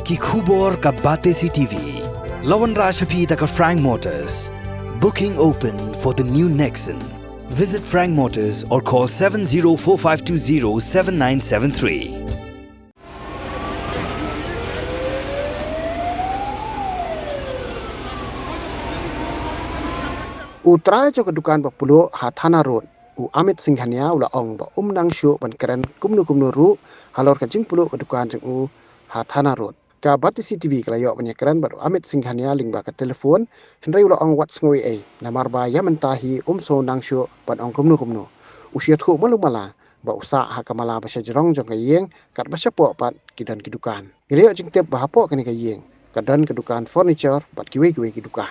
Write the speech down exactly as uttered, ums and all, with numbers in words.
Ki khubor ka Batesi TV la wanrah sha phi da ka Frank Motors. Booking open for the new Nexon. Visit Frank Motors or call seven zero four five two zero seven nine seven three. U trai jong ka dukan ba puluk ha Thana Road, u Amit Singhania, u la ong ba um nang shuh ban kren kumno kumno ruh halor ka jingpuluk ka dukan jong u ha Thana Road. Ka Batesi TV ka la ïoh ban ïakren bad u Amit Singhania lyngba ka telephone, hynrei u la ong wat sngew ei ei namar ba ïa mynta hi um sngew nang shuh ban ong kumno kumno. U shu ïathuh malu mala ba u sah ha ka mala ba sha jrong jong ka ïing, katba shapoh pat ki don ki dukan. Ngi la ïoh jingtip ba hapoh kane ka ïing ka don ka dukan furniture bad kiwei kiwei ki dukan.